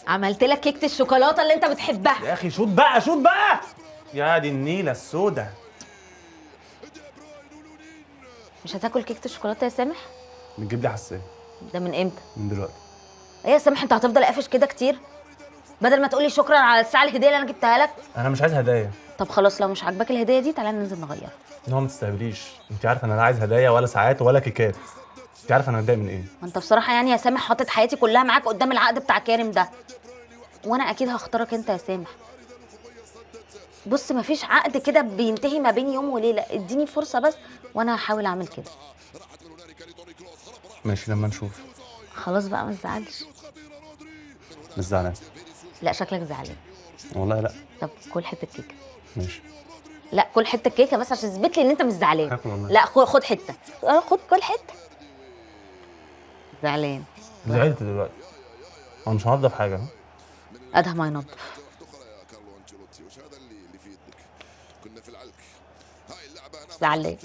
عملت لك كيكة الشوكولاتة اللي انت بتحبها. يا اخي شوط بقى، شوط بقى. يا دي النيله السوداء. مش هتاكل كيكة الشوكولاتة يا سامح؟ بتجيب لي حساسية. ده من امتى؟ من دلوقتي. ايه يا سامح، انت هتفضل قافش كده كتير؟ بدل ما تقولي شكرا على الساعة الهدية اللي انا جبتها لك. انا مش عايز هدايا. طب خلاص، لو مش عاجباك الهدية دي تعالى ننزل نغيرها. نو ما تستهبليش، انت عارفه انا لا عايز هدايا ولا ساعات ولا كيكات. انت عارفه انا متضايق من ايه؟ ما انت بصراحة يعني يا سامح حاطط حياتي كلها معاك قدام العقد بتاع كارم ده، وانا اكيد هختارك انت يا سامح. بص، مفيش عقد كده بينتهي ما بين يوم وليلة، اديني فرصة بس وانا هحاول اعمل كده. ماشي لما نشوف. خلاص بقى ما تزعلش. مش زعلان. لا شكلك زعلان. والله لا. طب كل حتة كيكة. ماشي. لا كل حتة كيكة بس عشان تثبت لي ان انت مش زعلان. هاكل والله. لا خد حتة. خد كل حتة. زعلان. زعلت دلوقتي. انا مش هنضف حاجة. ادهم هينضف. زعلان.